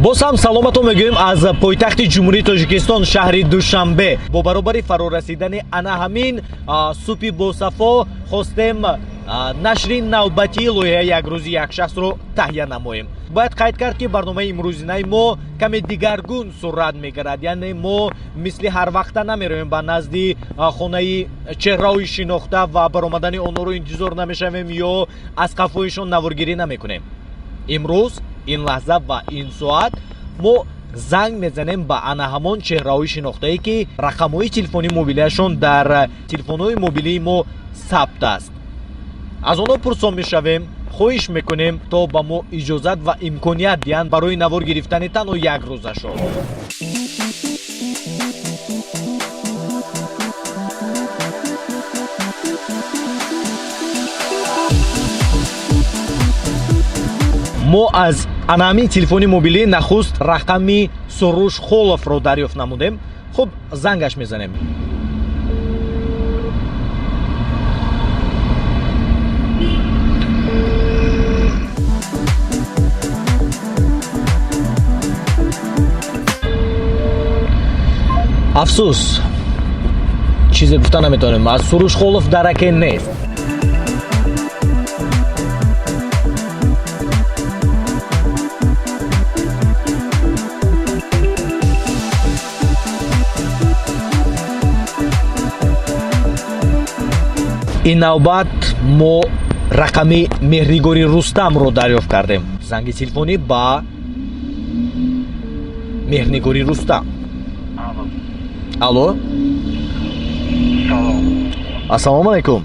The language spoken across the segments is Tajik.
Боз ҳам саломатон мегӯем аз пойтахти Ҷумҳурии Тоҷикистон, шаҳри Душанбе. Бо баробари фарорасидани ана ҳамин субҳи босафо хостем нашри навбатии лоиҳаи «Як рӯзи як шахсро» таҳия намоем. Бояд қайд кард, ки барномаи имрӯзинаи мо каме дигаргун сурат мегирад, яъне мо мисли ҳар вақта намероем ба назди хонаи чеҳраҳои шинохта ва баромадани онҳоро интизор намешавем ё аз қафоишон наворгирӣ намекунем. Имрӯз, ин лаҳза ва ин соат мо занг мезанем ба ана ҳамон чеҳраҳои шинохтае, ки рақамҳои телефони мобилиашон дар телефонҳои мобилии мо сабт аст. Аз онҳо пурсон мешавем, хоҳиш мекунем, то ба мо иҷозат ва имконият диҳанд барои навор гирифтани танҳо як рӯзашон. Мо аз ана ҳамин телефони мобилӣ нахуст рақами Суруш Холовро дарёфт намудем. Хуб, зангаш мезанем. Афсӯс, чизе гуфта наметавонем, аз Суруш Холов дараке нест. Ин навбат мо рақами Меҳрнигори Рустамро дарёфт кардем. Занги телефонӣ ба Меҳрнигори Рустам. Алло. Салом. Ассалому алайкум.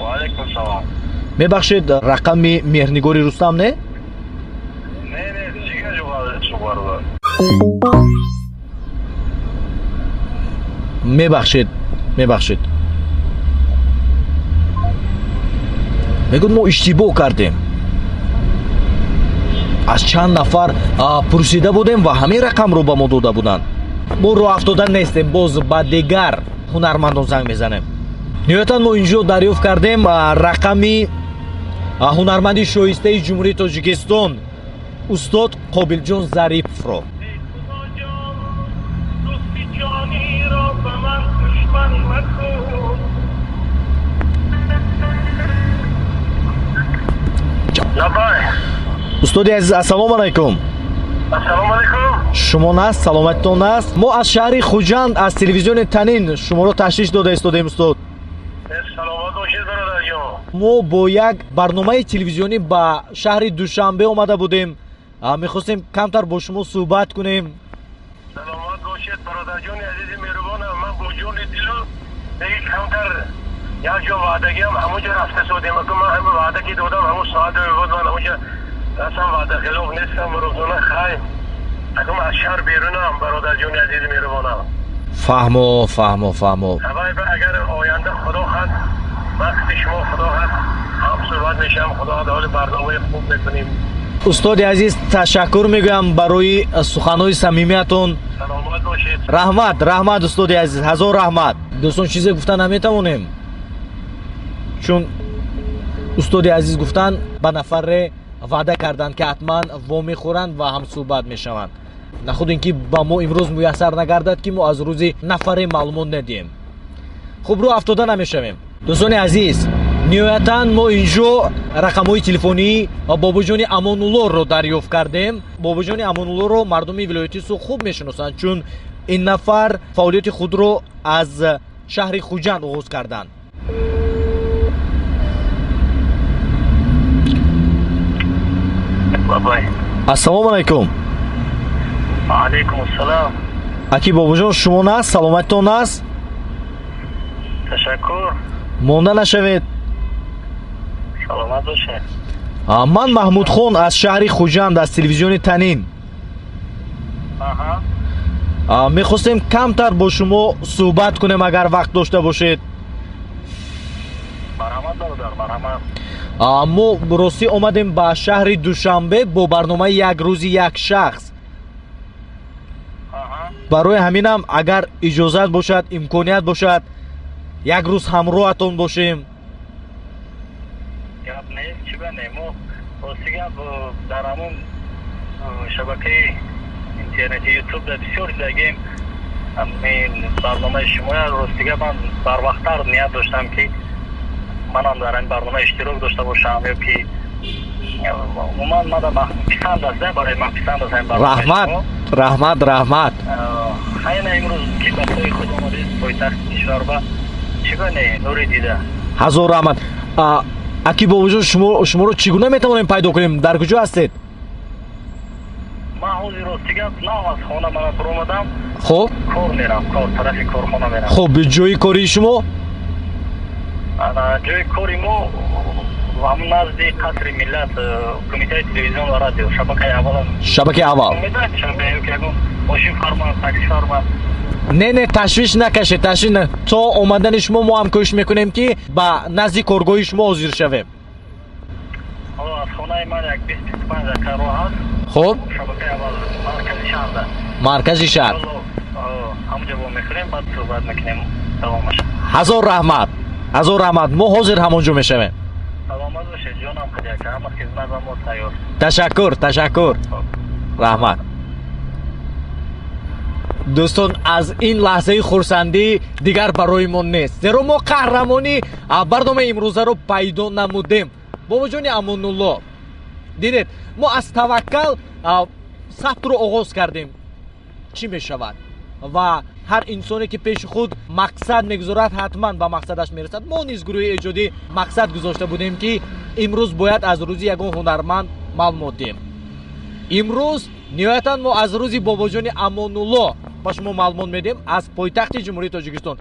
Ваалайкум салом. Мебахшед, рақами Меҳрнигори Рустам не? Не, ҷига ҷуғарба. Мебахшед, мебахшед. Мегӯд, мо иштибоҳ кардем, аз чанд нафар пурсида будем ва ҳамин рақамро ба мо дода буданд. Мо роҳ афтода нестем, боз ба дигар ҳунармандон занг мезанем. Ниҳоятан мо инҷо дарёфт кардем рақами ҳунарманди шоистаи Ҷумҳурии Тоҷикистон, устод Қобилҷон Зариповро. Худоҷон, дӯсти ҷониро ба ман душман макун. Лаббай. Устоди азиз, ассалому алайкум. Ассалому алайкум. Шумо наст, саломатитон аст? Мо аз шаҳри Хуҷанд, аз телевизиони Танин шуморо ташриф дода истодем, устод. Саломат бошед, бародарҷон. Мо бо як барномаи телевизионӣ ба шаҳри Душанбе омада будем. Мехостем камтар бо шумо суҳбат кунем. Саломат бошед, бародарҷони азизи меҳрубонам. Ман бо ҷони дилу деги камтар як ҷо ваъдагиам, ҳамонҷо рафта содем. Аку ман ҳама ваъда ки додам, ҳамон соат буд, ман ҳамонҷо расам, ваъда хилоф нестам. Рӯзона хай, аку ман аз шаҳр берунам, бародарҷони азизи меҳрубонам. Фаҳмо, фаҳмо, фаҳмо. Ҳавай, агар оянда, худо хоҳад, вақти шумо, худо хоҳад, ҳам суҳбат мешавам, худо хоҳад, ҳоли барномаи хуб мекунем. Устоди азиз, ташаккур мегӯям барои суханҳои самимиятон. Саломат бошед. Раҳмат, раҳмат, устоди азиз, ҳазор раҳмат. Дӯстон, чизе гуфта наметавонем, чун устоди азиз гуфтанд, ба нафаре ваъда карданд, ки ҳатман вомехӯранд ва ҳамсӯҳбат мешаванд. Нахуд ин ки ба мо имрӯз муяссар нагардад, ки мо аз рӯзи нафаре маълумот надиҳем. Хуб, рӯ афтода намешавем. Дӯстони азиз, ниҳоятан мо инҷо рақамҳои телефонии Бобоҷони Амонуллоро дарёфт кардем. Бобоҷони Амонуллоро мардуми вилояти Суғд хуб мешиносанд, чун ин нафар фаъолияти худро аз шаҳри Хуҷанд оғоз карданд. Лаббай. Ассалому алайкум. Алайкум ассалом. Аки Бобоҷон, шумо наст, саломатитон аст? Ташаккур. Монда нашавед. Саломат бошед. Ман Маҳмудхон аз шаҳри Хуҷанд, аз телевизиони Танин. Мехостем камтар бо шумо суҳбат кунем, агар вақт дошта бошед. Марҳамат, бародар, марҳамат. Мо ростӣ омадем ба шаҳри Душанбе бо барномаи «Як рӯзи як шахс». Барои ҳаминам, агар иҷозат бошад, имконият бошад, як рӯз ҳамроҳатон бошем. Гап нест, чӣ ба не, мо рости гап дар ҳамон Шабакаи интернети ютуб дар бисёр дидагем ҳамин барномаи шумоя. Ростига ман барвақттар ният доштам, ки манам дар ин барнома иштирок дошта бошам, ё ки умуман мада писанд аст, барои ман писанд аст ҳамин барнома. Раҳмат, раҳмат, раҳмат. Хайна, имрӯз ки ба пои худ омадед, пойтахти кишвар, ба чӣ гуна нури дида. Ҳазор раҳмат. Аки бобоҷон, шуморо чӣ гуна метавонем пайдо кунем? Дар куҷо ҳастед? Ман ҳозир, ростига, нав аз хона мана баромадам. Хуб. Кор мерам, кор, тарафи корхона мерам. Хуб, ҷои кории шумо? Ана, ҷои кори мо ҳамун назди Қасри Миллат, Кумитаи телевизион ва радио, шабакаи аввал. Шабакаи аввал. Медонед, ки ягон мошин фарма, такси фарма. Не, не, ташвиш накашед, ташвиш на, то омадани шумо мо ҳам кӯшиш мекунем, ки ба назди коргоҳи шумо ҳозир шавем. Аз хонаи ман як 20-25 дақиқа роҳ аст. Хуб. Шабакаи аввал, маркази шаҳрда. Маркази шаҳр. Ҳамуҷа вомехӯрем, баъд суҳбат мекунем давомаш. Ҳазор раҳмат, ҳазор раҳмат, мо ҳозир ҳамон ҷо мешавем. Саломат бошед, ҷонам қади ака, ҳама хизмат ба мо тайёр. Ташаккур, ташаккур, раҳмат. Дӯстон, аз ин лаҳзаи хурсандӣ дигар барои мо нест, зеро мо қаҳрамони барномаи имрӯзаро пайдо намудем. Бобоҷони Амонулло, дидед, мо аз таваккал сабтро оғоз кардем, чӣ мешавад, ва ҳар инсоне ки пеши худ мақсад мегузорад, ҳатман ба мақсадаш мерасад. Мо низ, гурӯҳи эҷодӣ, мақсад гузошта будем, ки имрӯз бояд аз рӯзи ягон ҳунарманд маълумот диҳем. Имрӯз ниҳоятан мо аз рӯзи бобоҷони Амонулло ба шумо маълумот медиҳем аз пойтахти Ҷумҳурии Тоҷикистон.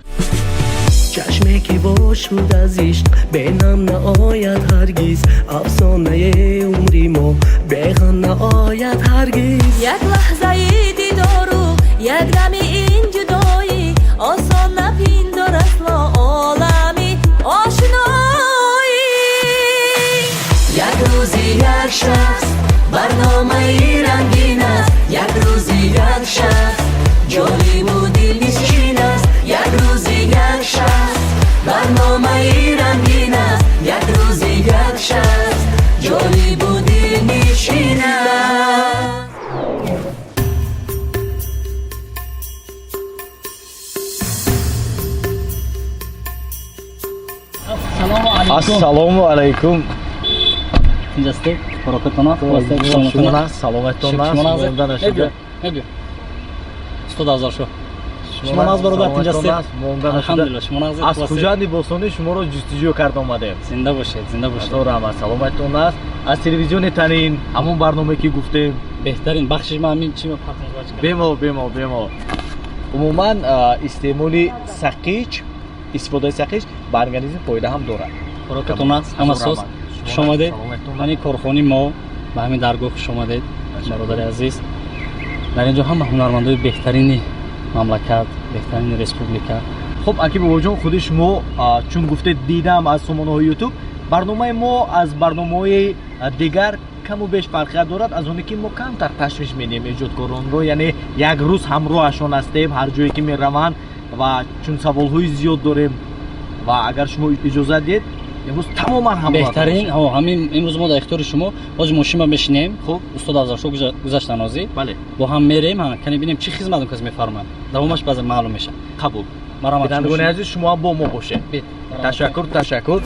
Чашме ки бошуд аз ишқ, бенам наояд ҳаргиз. Афсонаи умри мо беғам наояд ҳаргиз. Як лаҳзаи дидору як дами ин ҷудоӣ осон напиндор асло олами ошноӣ. Як рӯзи як шахс барномаи рангин аст. Як рӯзи як шахс ҷолибу дилнишин аст. Як рӯзи як шахс барномаи рангин аст. Як рӯзи як шахс ҷолибу дилнишин аст. Ассалому алайкум. Инҷастед, барокатон аст. Шумо саломатон аст, монда нашуда. Мебиё, устод Афзалшо, шумо нағз, бародар, инҷастед? Монда нашуда. Алҳамдулилла, шумо нағз? Аз Хуҷанди бостонӣ шуморо ҷустуҷӯ карда омадем. Зинда бошед, зинда бошед. Ҳазор раҳмат, саломатон аст. Аз телевизиони Танин, ҳамон барномае ки гуфтем. Беҳтарин, бахшиш, ман ҳамин чи Бемалол, бемалол, бемалол. Умуман, истеъмоли сақич, истифодаи сақич ба организм фоида ҳам дорад. Барокатон аст, ҳама соз. Хуш омадед ҳамин корхонаи мо, ба ҳамин даргоҳ хуш омадед, бародари азиз. Дар ин ҷо ҳама ҳунармандои беҳтарини мамлакат, беҳтарини республика. Хуб, аки бобоҷон, худи шумо чун гуфтед, дидам аз сомонаҳои ютуб, барномаи мо аз барномаҳои дигар каму беш фарқият дорад аз оне ки мо камтар ташвиш медиҳем эҷодкоронро, яъне як рӯз ҳамроҳашон ҳастем ҳар ҷое ки мераванд, ва чун саволҳои зиёд дорем, ва агар шумо иҷозат диҳед, имрӯз тамоман ҳамроҳ. Беҳтарин, ҳамин имрӯз мо дар ихтиёри шумо. Ҳозир мошинма мешинем. Хуб. Устод Афзалшо гузаштан ҳозир. Бале. Бо ҳам мерем, кане бинем чӣ хизмат он кас мефармояд. Давомаш баъзан маълум мешавад. Қабул. Марҳамат. Бинандагони азиз, шумо ҳам бо мо бошед. Ташаккур, ташаккур.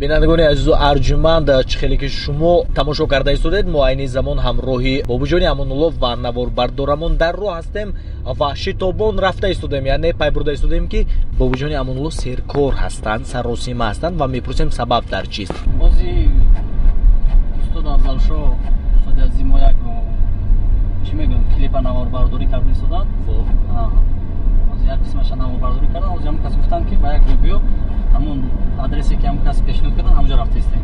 Бинандагони азизу арҷуманд, чӣ хеле ки шумо тамошо карда истодед, мо айни замон ҳамроҳи бобоҷони Амонулло ва наворбардорамон дар роҳ ҳастем ва шитобон рафта истодем, яъне пай бурда истодем, ки бобоҷони Амонулло серкор ҳастанд, саросима ҳастанд, ва мепурсем, сабаб дар чист. Бози устод Афзалшо, устоди азизи мо, як чӣ мегӯям, клипа наворбардорӣ карда истоданд. Хуб. Ҳозир як қисмаша наворбардорӣ карданд. Ҳозир ҳамон кас гуфтанд, ки ба як ҷо биё, ҳамон адресе ки ҳамон кас пешниҳод кардан, ҳамонҷо рафта истем.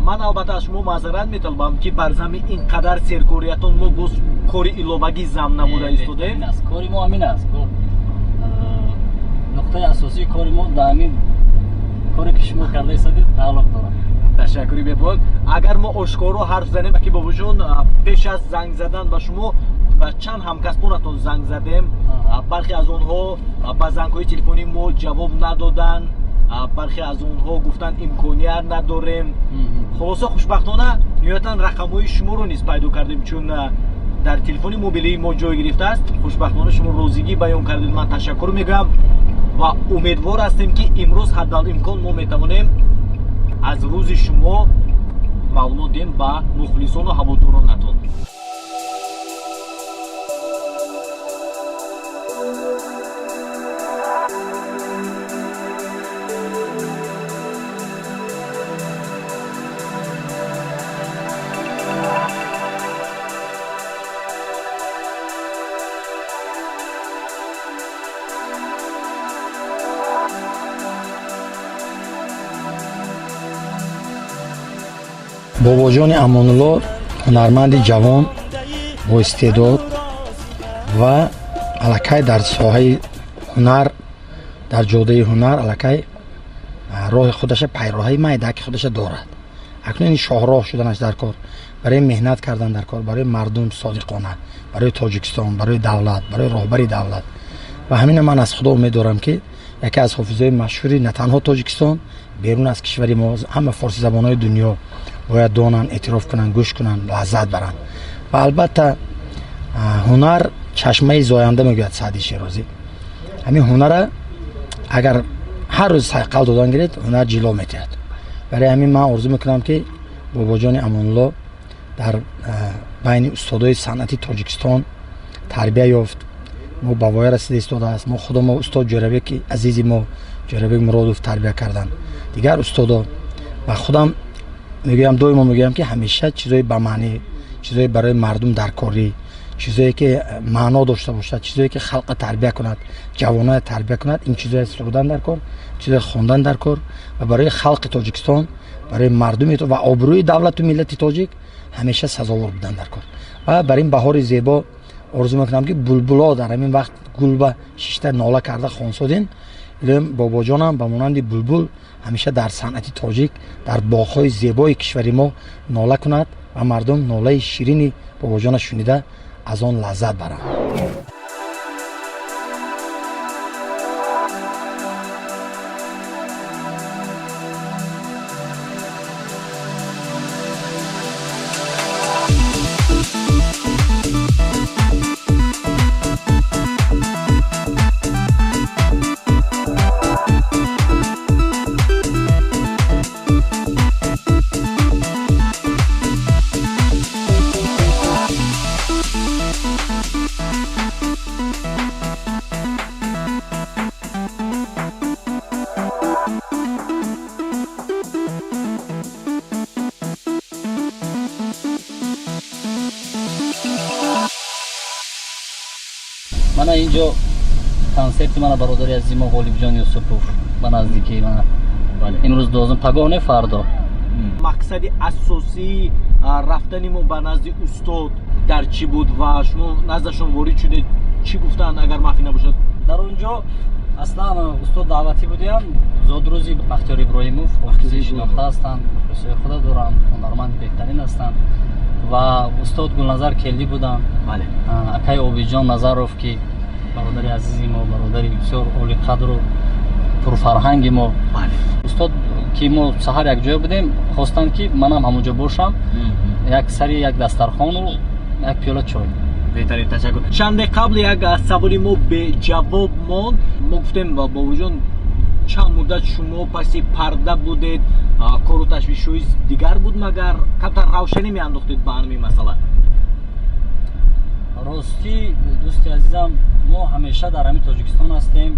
Ман албатта аз шумо маъзарат металабам, ки бар зами ин қадар серкориятон мо боз кори иловагӣ зам намуда истодем. Кори мо ҳамин аст. Нуқтаи асосии кори мо дар ҳамин коре ки шумо карда истодед тааллуқ дорад. Ташаккури бепоён. Агар мо ошкоро ҳарф занем, аки бобоҷон, пеш аз занг задан ба шумо ба чанд ҳамкасбонатон занг задем. Бархе аз онҳо ба зангҳои телефонии мо ҷавоб надоданд, бархе аз онҳо гуфтанд имконият надорем. Хулоса, хушбахтона ниҳоятан рақамҳои шуморо низ пайдо кардем, чун дар телефони мобилии мо ҷой гирифтааст. Хушбахтона шумо розигӣ баён кардед, ман ташаккур мегӯям ва умедвор ҳастем, ки имрӯз ҳаддалимкон мо метавонем аз рӯзи шумо маълумот диҳем ба мухлисону ҳаводоронатон. Бобоҷони Амонулло ҳунарманди ҷавон бо истеъдод ва аллакай дар соҳаи ҳунар, дар ҷодаи ҳунар аллакай роҳи худаша, пайроҳаи майдаки худаша дорад. Акнун ин шоҳроҳ шуданаш дар кор, барои меҳнат кардан дар кор, барои мардум содиқона, барои Тоҷикистон, барои давлат, барои роҳбари давлат. Ва ҳамина ман аз Худо умед дорам, ки яке аз ҳофизои машҳури на танҳо Тоҷикистон, берун аз кишвари мо, ҳама форсизабонҳои дунё бояд донанд, эътироф кунанд, гӯш кунанд, лаззат баранд. Ва албатта ҳунар чашмаи зоянда, мегӯяд Саъди Шерозӣ. Ҳамин ҳунара агар ҳар рӯз сайқал додан гиред, ҳунар ҷило метиҳад. Барои ҳамин ман орзу мекунам, ки Бобоҷони Амонулло дар байни устодои санъати Тоҷикистон тарбия ёфт, мо ба воя расида истодааст. Мо худо мо устод Ҷӯрабеки азизи мо, Ҷӯрабек Муродов тарбия кардан, дигар устодо. Ва худам мегӯям, доимо мегӯям, ки ҳамеша чизои ба маънӣ, чизое барои мардум даркорӣ, чизое ки маъно дошта бошад, чизое ки халқа тарбия кунад, ҷавоноя тарбия кунад, ин чизое сурудан дар кор, чизое хондан дар кор ва барои халқи Тоҷикистон, барои мардуми ва обрӯи давлату миллати тоҷик ҳамеша сазовор будан дар кор. Ва бар ин баҳори зебо орзу мекунам, ки булбуло дар ҳамин вақт гулба шишта нола карда хонсодин. Илоҳим бобоҷонам ба монанди булбул ҳамеша дар санъати тоҷик, дар боғҳои зебои кишвари мо нола кунад ва мардум нолаи ширини бобоҷона шунида аз он лаззат баранд. Мана инҷо консерти мана бародари азизи мо Ғолибҷон Юсупов ба наздикии мана имрӯз 12, пагоҳ не, фардо. Мақсади асосии рафтани мо ба назди устод дар чӣ буд ва шумо наздашон ворид шудед, чӣ гуфтанд, агар махфӣ набошад? Дар он ҷо аслан устод даъватӣ будиям, зодрӯзи Бахтиёр Иброҳимов, ҳофизи шинохта ҳастанд, мухлисои худа доранд, ҳунарманди беҳтарин ҳастанд ва устод Гулназар Келдӣ буданд, акаи Обиҷон Назаров, ки бародари азизи мо, бародари бисёр олиқадру пурфарҳанги мо. Устод, ки мо саҳар якҷоя будем, хостанд, ки манам ҳамонҷо бошам, як сари як дастархону як пиёла чой. Беҳтарин, ташаккур. Чанде қабл як саволи мо беҷавоб монд. Мо гуфтем, бобоҷон, чанд муддат шумо паси парда будед, кору ташвишҳои дигар буд, магар камтар равшанӣ меандохтед ба ҳамин масъала? Ростӣ, дӯсти азизам, мо ҳамеша дар ҳамин Тоҷикистон ҳастем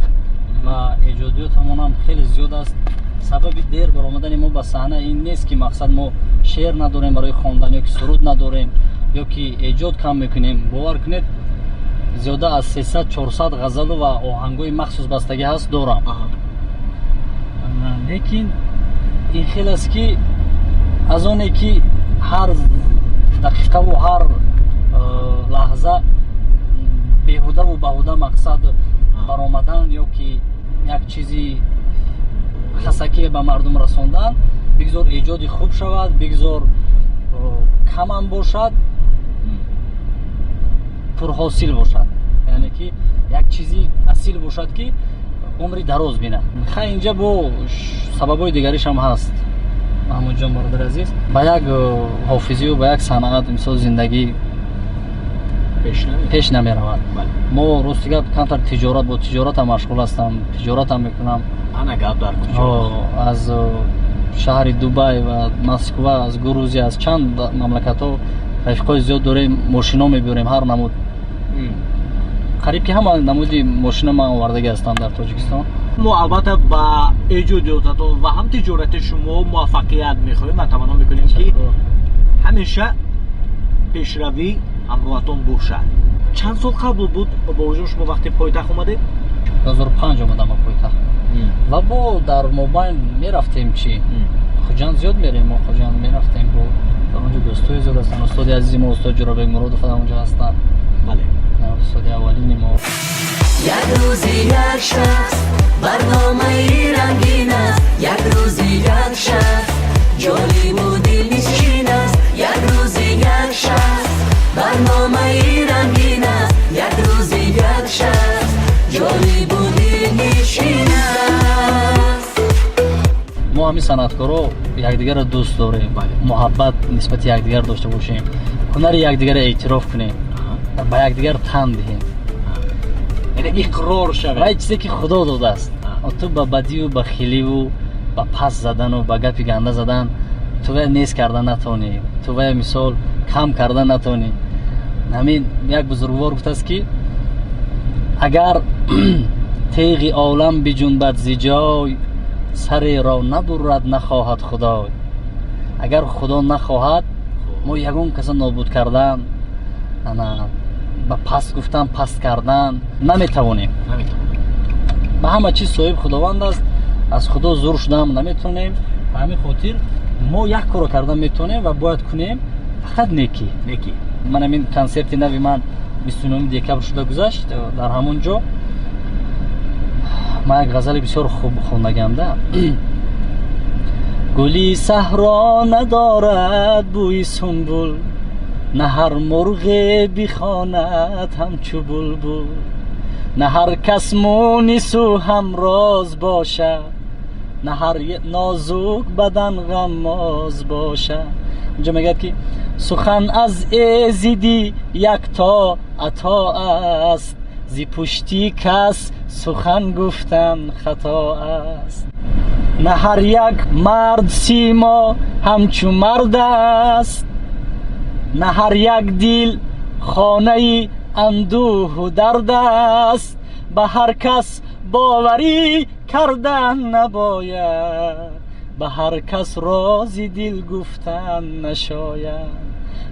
ва эҷодиётамонам хеле зиёд аст. Сабаби дер баромадани мо ба саҳна ин нест, ки мақсад мо шеър надорем барои хондан ё ки суруд надорем, ё ки эҷод кам мекунем. Бовар кунед, зиёда аз 300-400 ғазалу ва оҳангҳои махсус бастагӣ ҳаст дорам. Лекин ин хел аст, ки аз оне ки ҳар дақиқаву ҳар лаҳза беҳудаву баҳуда мақсад баромадан ё ки як чизи хасакие ба мардум расондан. Бигзор эҷоди хуб шавад, бигзор камам бошад, пурҳосил бошад, яъне ки як чизи асил бошад, ки умри дароз бинад. Хай, инҷа бо сабабҳои дигаришам ҳаст, Маҳмудҷон, бародари азиз. Ба як ҳофизию ба як санъат, мисол, зиндагӣ пеш намеравад. Мо, рости гап, камтар тиҷорат, бо тиҷоратам машғул ҳастам, тиҷоратам мекунам. Ана гап дар куҷо? Аз шаҳри Дубай ва Москва, аз Грузия, аз чанд мамлакатҳо рафиқҳои зиёд дорем, мошино мебиёрем, ҳар намуд, қариб ки ҳама намуди мошина ман овардагӣ ҳастам дар Тоҷикистон. Мо албатта ба эҷодиётатон ва ҳам тиҷорати шумо муваффақият мехоҳем ва таманно мекунем, ки ҳамеша пешравӣ ҳамроҳатон бошад. Чанд сол қабл буд, бобоҷон, шумо вақте пойтахт омадед? 2005 омадам ба пойтахт ва бо дар мобайн мерафтем, чи Хуҷанд зиёд мерем мо, Хуҷанд мерафтем, бо дар онҷо дӯстои зиёд ҳастанд. Устоди азизи мо, устод Ҷӯрабек Муродов, дар онҷо ҳастанд. Устоди аввалини мо. Як рӯзи як шахс барномаи рангин аст, як рӯзи як шахс ҷолибу дилнишин аст, як рӯзи як шахс барномаи рангин аст, як рӯзи як шахс ҷолибу дилнишин аст. Мо ҳамин санъаткоро якдигарро дӯст дорем, муҳаббат нисбати якдигар дошта бошем, ҳунари якдигарро эътироф кунем, ба якдигар тан диҳем. Яъне иқрор шавед. Ва чизе ки Худо додааст, ту ба бадию ба хиливу ба пас задану ба гапи ганда задан ту вая нест карда натонӣ, ту вая, мисол, кам карда натонӣ. Ҳамин як бузургвор гуфтааст, ки агар теғи олам биҷунбад зи ҷой, сареро набуррад нахоҳад Худой. Агар Худо нахоҳад, мо ягон каса нобуд кардан, ана ба паст гуфтан, паст кардан наметавонем. Ба ҳама чиз соҳиб Худованд аст, аз Худо зур шудаам наметавонем. Ба ҳамин хотир мо як корро кардан метавонем ва бояд кунем, фақат некӣ. Некӣ. Ман ҳамин консерти нави ман 29 декабр шуда гузашт. Дар ҳамон ҷо ман як ғазали бисёр хуб хондагам да: гули саҳро надорад бӯи сунбул, на ҳар мурғе бихонад ҳамчу булбул, на ҳар кас мунису ҳамроз бошад, на ҳар нозук бадан ғаммоз бошад. Унҷо мегӯяд, ки сухан аз эзидӣ якто ато аст, зи пушти кас сухан гуфтан хато аст, на ҳар як мард симо ҳамчу мард аст, на ҳар як дил хонаи андӯҳу дард аст, ба ҳар кас боварӣ кардан набояд, ба ҳар кас рози дил гуфтан нашояд,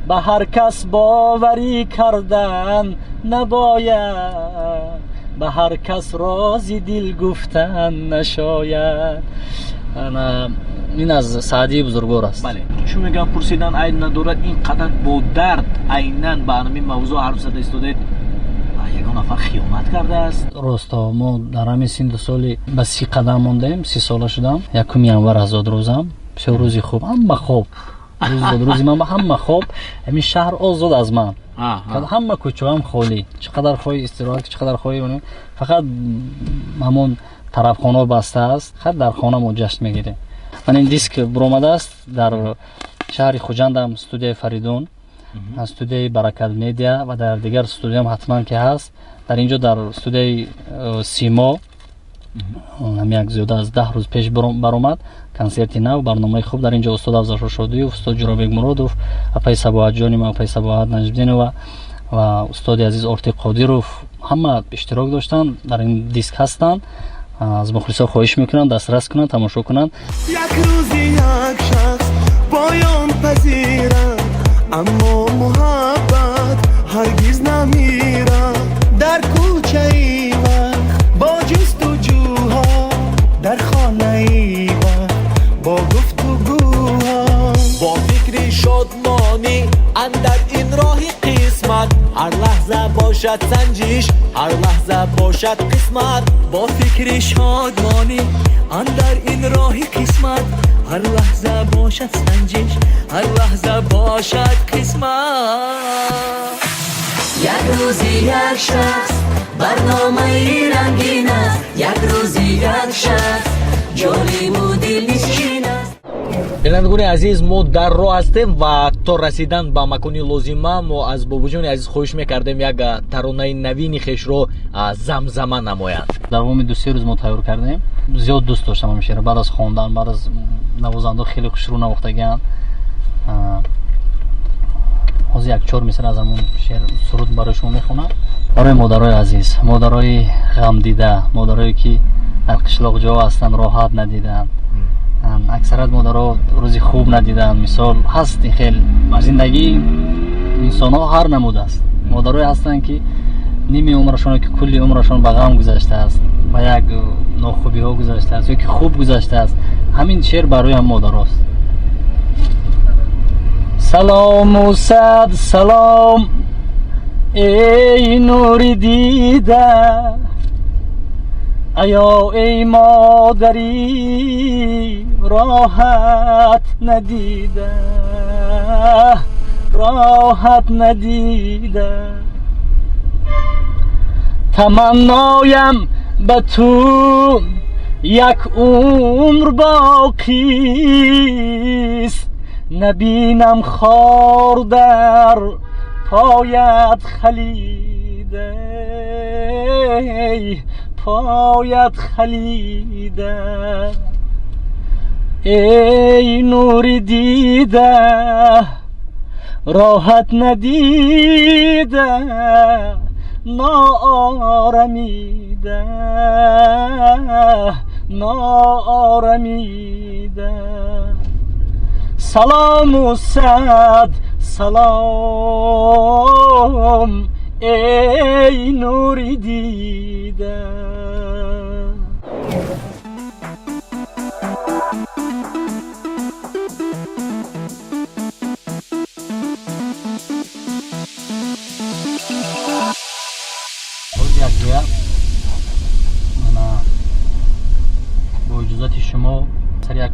ба ҳар кас боварӣ кардан набояд, ба ҳар кас рози дил гуфтан нашояд. Ин аз Саъдии бузургвор аст. Бале, чун мегӯям, пурсидан айб надорад, ин қадар бо дард айнан ба ҳамин мавзӯъ ҳарф зада истодед, ягон нафар хиёнат кардааст? Росто, мо дар ҳамин синду соли ба 30 қадам мондаем, 30 сола шудам. 1 январ аз зодрӯзам, бисёр рӯзи хуб, ҳама хоб, рӯзи зодрӯзи ман ба ҳама хоб, ҳамин шаҳр озод аз ман, ҳама кӯчаам холӣ, чӣ қадар хоҳӣ истироҳат, чӣ қадар хоҳӣ, фақат ҳамон тарафхонаҳо баста аст. Хат дар хона мо ҷашн мегирем. Ман ин диск буромадааст, дар шаҳри Хуҷандам студияи Фаридун, студияи Баракат Медиа ва дар дигар студиям ҳатман ки ҳаст. Дар инҷо, дар студияи Симо, ҳам як зиёда аз 10 рӯз пеш баромад консерти нав, барномаи хуб. Дар инҷо устод Афзалшо Шодиев, устод Ҷуробек Муродов, апаи Сабоҳатҷони ма, апаи Сабоҳат Наҷмиддинова ва устоди азиз Ортиқ Қодиров ҳама иштирок доштанд, дар ин диск ҳастанд. Аз мухлисо хоҳиш мекунам, дастрас кунанд, тамошо кунанд. Як рӯзи як шахс поён пазирад, аммо муҳаббат ҳаргиз намирад. Дар кӯчаи вақт бо ҷустуҷӯҳо, дар хонаи вақт бо гуфтугӯҳо, бо фикри шодмонӣ андар ин роҳи қисмат. Қисмат. Ҳар лаҳза бошад санҷиш, ҳар лаҳза бошад қисмат. Бо фикри шодмонӣ андар ин роҳи қисмат, ҳар лаҳза бошад санҷиш, ҳар лаҳза бошад қисмат. Як рӯзи як шахс барномаи рангин аст, як рӯзи як шахс ҷолибу дилнишин аст. Бинандагони азиз, мо дар роҳ ҳастем ва то расидан ба макони лозима мо аз бобоҷони азиз хоҳиш мекардем, як таронаи навини хешро замзама намоянд. Давоми 2-се рӯз мо тайёр кардем. Зиёд дӯст доштам ҳамин шеъро. Баъд аз хондан, баъд аз навозандао хеле хушрӯ навохтагианд. Ҳозир як чор мисра аз ҳамун шеър, суруд барои шумо мехонам. Барои модарои азиз, модарои ғамдида, модарое ки дар қишлоқҷо ҳастанд, роҳат надиданд. Аксарият модаро рӯзи хуб надиданд. Мисол, ҳаст ин хел зиндагии инсонҳо ҳар намуд аст. Модарое ҳастанд, ки ними умрашон, ки кулли умрашон ба ғам гузаштааст, ба як нохубиҳо гузаштааст ё ки хуб гузаштааст. Ҳамин шеър барои ҳам модарост. Салому сад салом, эй нури дида, аё эй модари роҳат надида, роҳат надида. Таманноям ба ту як умр боқист, набинам хор дар поят халида, поят халида. Эй нури дида, роҳат надида, ноорамида, ноорамида. Салому сад салом, эй нури дида. Боз якҷоя мана бо иҷозати шумо сари як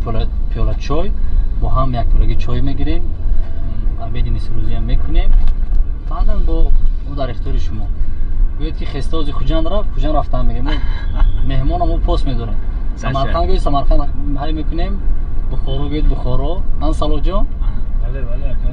пиёла чой бо ҳам як пиёлаги чой мегирем, обеди нисфрӯзиам мекунем, баъдан бо ӯ дар ихтиёри шумо. Гӯед ки хестози Хуҷанд рафт, Хуҷанд рафтан мегем. Мо меҳмона мо пост медорем. Самарқанд гӯед, Самарқанд ҳай мекунем, Бухоро гӯед, Бухоро. Ан Салоҷон. Бале, бале, ака.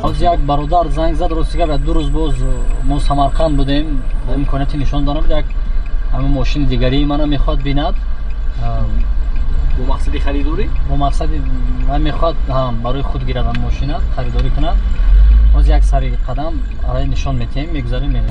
Ҳозир як бародар занг зад. Рости гап, 2 рӯз боз мо Самарқанд будем, имконияти нишон донам. Як ҳама мошини дигарии мана мехоҳад бинад. Бо мақсади харидорӣ? Бо мақсади ман мехоҳад ҳам барои худ гирад, ам мошина харидорӣ кунад. Ҳозир як сари қадам арай нишон метиҳем, мегузарем, мерем.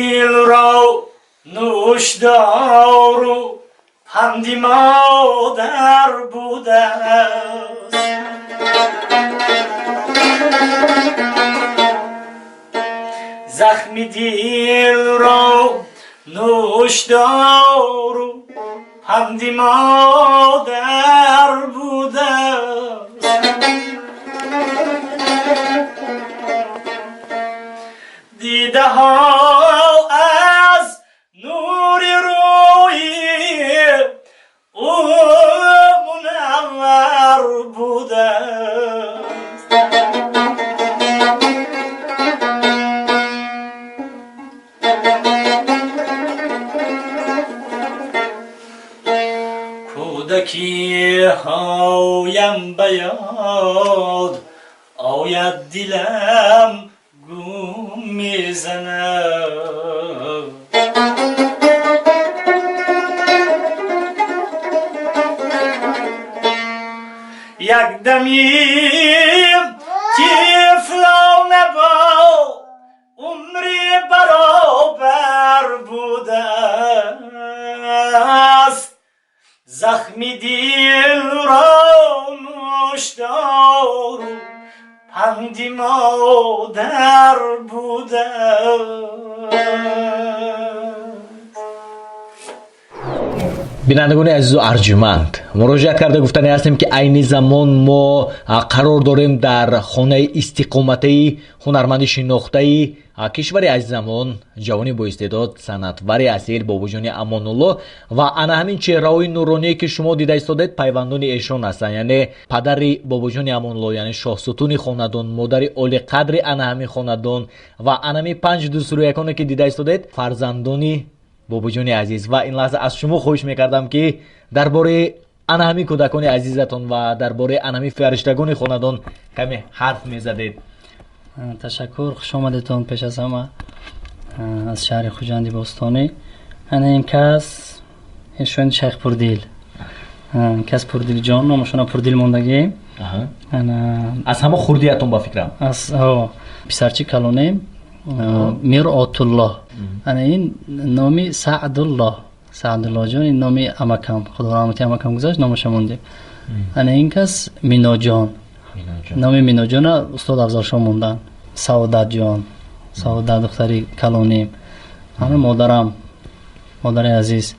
Дил ро нӯшдору панди модар будааст. Захми дилро нӯшдору панди модар будааст. Дидаҳо аз нури рӯи ӯ мунаввар будааст. Кӯдакиҳоям ба ёд ояд, дилам гум мезанад. Якдами тифлона бо умри баробар будааст. Захми дилро нӯшдору панди модар будааст. Бинандагони азизу арҷуманд, муроҷиат карда гуфтане ҳастем, ки айни замон мо қарор дорем дар хонаи истиқоматаи ҳунарманди шинохтаи кишвари азизамон, ҷавони боистеъдод, санъатвари асил Бобоҷони Амонулло. Ва ана ҳамин чеҳраҳои нуроние, ки шумо дида истодед, пайвандони эшон ҳастанд, яъне падари Бобоҷони Амонулло, яъне шоҳсутуни хонадон, модари олиқадри ана ҳамин хонадон ва ана ҳамин панҷ дӯстрӯяконе, ки дида истодед, фарзандони Бобоҷони азиз. Ва ин лаҳза аз шумо хоҳиш мекардам, ки дар бораи ана ҳамин кӯдакони азизатон ва дар бораи ана ҳамин фариштагони хонадон каме ҳарф мезадед. Ташаккур, хуш омадетон. Пеш аз ҳама аз шаҳри Хуҷанди бостонӣ. Ана ин кас эшон Шайх Пурдил, кас Пурдилҷон, номашона Пурдил мондагием. Аз ҳама хурдиятон, ба фикрам. Аз писарчи калонем Мир Отуллоҳ. Ана ин номи Саъдуллоҳ, Саъдуллоҳҷон, ин номи амакам, худо раҳмати амакам гузашт, номаша мондем. Ана ин кас Миноҷон, номи Миноҷона устод Афзалшо монданд. Саодатҷон, Саодат духтари калоним. Ана модарам, модари азиз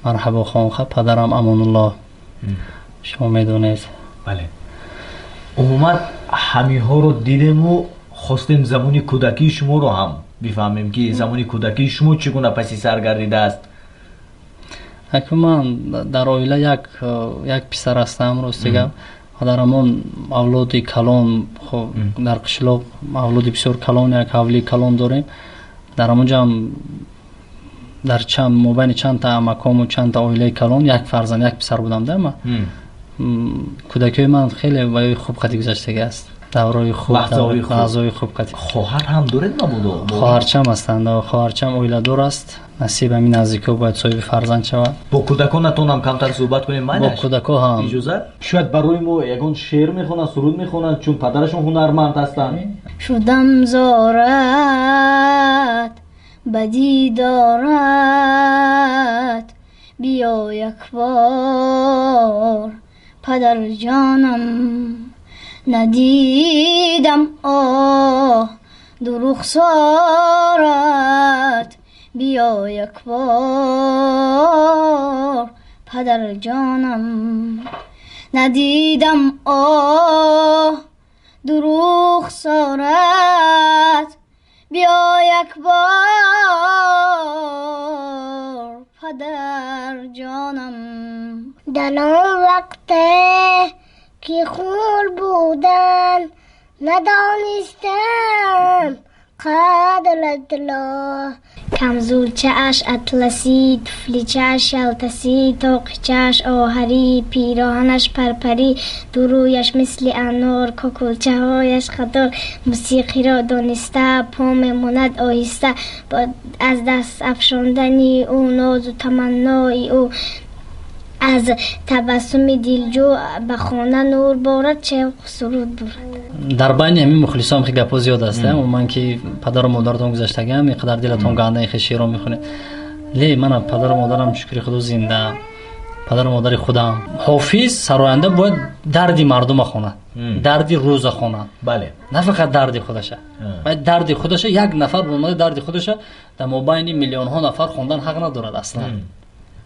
Марҳабохон, падарам Амонуллоҳ, шумо медонед. Бале, умуман ҳаминҳоро дидему хостем замони кӯдакии шуморо ҳам бифаҳмем, ки замони кӯдакии шумо чӣ гуна паси сар гардидааст. Акун ман дар оила як писар ҳастам, рости гап. Падарамон авлоди калон, дар қишлоқ авлоди бисёр калон, як ҳавлии калон дорем. Дар ҳамонҷоам дар чанд мобайни чандта амакому чандта оилаи калон як фарзанд, як писар будам да ма. Кӯдакиҳои ман хеле баёи хуб қади гузаштагӣ аст, даврои хуб, лаҳзаҳои хуб қади. Хоҳар ҳам доред мабодо? Хоҳарчам ҳастанд. Хоҳарчам оиладор аст, насиб ҳамин наздикиҳо бояд соҳиби фарзанд шавад. Бо кӯдаконатонам камтар суҳбат кунем, бо кӯдако ҳам. Иҷозат, шояд барои мо ягон шеър мехонанд, суруд мехонанд, чун падарашон ҳунарманд ҳастанд. Шудам зорат ба дидорат, биё як бор, падарҷонам. Надидам оҳ ду рухсорат, биё як бор, падарҷонам. Надидам оҳ ду рухсорат, биё як бор, падарҷонам. Дар он вақте ки хурд будам, надонистам қадр тилло. Камзулчааш атласӣ, туфличааш шалтасӣ, тоқичааш оҳарӣ, пироҳанаш парпарӣ, ду рӯяш мисли анор, кокулчаҳояш қатор, мусиқиро дониста по мемонад оҳиста, аз даст афшондани ӯ нозу таманнои ӯ. Аз табассуми дилҷӯ ба хона нур борад, шавқу сурур бурад. Дар байни ҳамин мухлисон хеле гапҳо зиёд аст, умуман ки падару модаратон гузаштагиам, ин қадар дилатон ганда ин хел шеърро мехонед. Ле мана падару модарам, шукри Худо, зинда, падару модари худам. Ҳофиз сароянда бояд дарди мардума хонад, дарди рӯза хонад, на фақат дарди худаша. Бояд дарди худаша, як нафар омада дарди худаша дар мобайни миллионҳо нафар хондан ҳақ надорад аслан.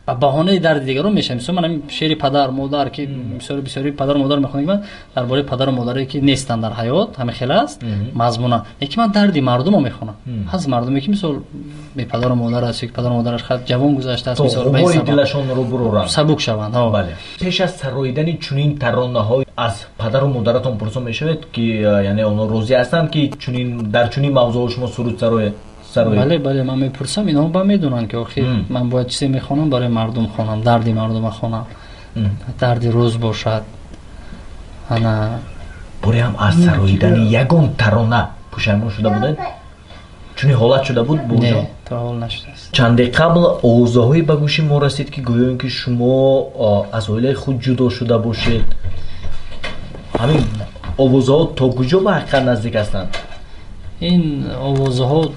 Ба баҳонаи дарди дигарон мешавад. Мисол, ман ҳамин шеъри падар модар, ки бисёри бисёри падару модар мехонем, ман дар бораи падару модаре ки нестанд дар ҳаёт, ҳамин хел аст мазмуна. Лекин ман дарди мардумо мехонам. Ҳаст мардуме ки мисол бепадару модар аст, ё ки падару модараш ҷавон гузаштааст, мисол ба ин ғубори сабаб дилашонро буроранд, сабук шаванд. Пеш аз сароидани чунин таронаҳо аз падару модаратон пурсон мешавед, ки яъне онҳо розӣ ҳастанд, ки чунин дар чунин мавзӯъҳо шумо суруд сароед? Бале, бале, ман мепурсам, инҳо ба медонанд, ки охир ман бояд чизе мехонам, барои мардум хонам, дарди мардума хонам, дарди рӯз бошад. Ана боре ҳам аз сароидани ягон тарона пушаймон шуда будед? Чунин ҳолат шуда буд? Не, то ҳол нашудааст. Чанде қабл овозаҳое ба гӯши мо расид, ки гӯё ин ки шумо аз оилаи худ ҷудо шуда бошед. Ҳамин овозаҳо то куҷо ба ҳақиқат наздик ҳастанд? Ин овозаҳо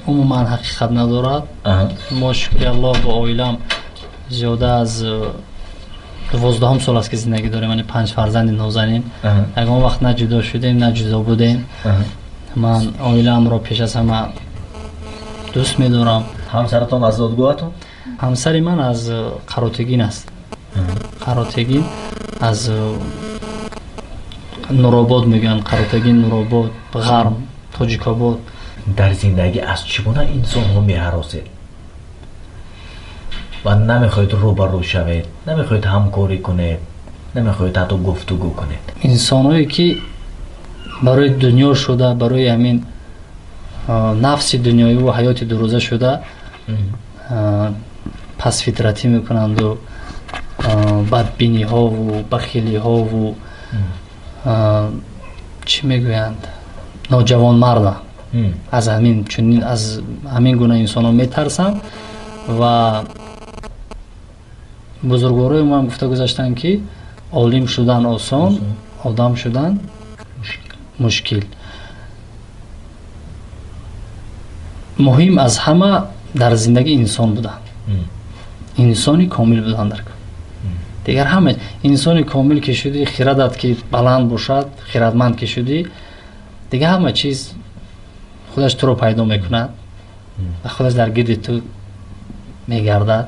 умуман ҳақиқат надорад. Мо, шукри Аллоҳ, бо оилам зиёда аз 12 сол аст, ки зиндагӣ дорем, яъне панҷ фарзанди нозанин. Ягон вақт на ҷудо шудем, на ҷудо будем. Ман оилаамро пеш аз ҳама дӯст медорам. Ҳамсаратон аз зодгоҳатон? Ҳамсари ман аз Қаротегин аст. Қаротегин, аз Нуробод мегӯянд, Қаротегин, Нуробод, Ғарм, Тоҷикобод. Дар зиндагӣ аз чӣ гуна инсонҳо меҳаросед ва намехоҳед рӯбарӯ шавед, намехоҳед ҳамкорӣ кунед, намехоҳед ҳатто гуфтугӯ кунед? Инсонҳое ки барои дунё шуда, барои ҳамин нафси дунёиву ҳаёти дурӯза шуда, пасфитратӣ мекунанду бадбиниҳову бахилиҳову, чӣ мегӯянд, ноҷавонмарда. Аз ҳамин чунин, аз ҳамин гуна инсонҳо метарсам. Ва бузургворои мо ҳам гуфта гузаштанд, ки олим шудан осон, одам шудан мушкил. Муҳим аз ҳама дар зиндагӣ инсон будан, инсони комил будан дар кор. Дигар ҳама инсони комил ки шудӣ, хирадат ки баланд бошад, хирадманд ки шудӣ, дигар ҳама чиз худаш туро пайдо мекунад ва худаш дар гирди ту мегардад.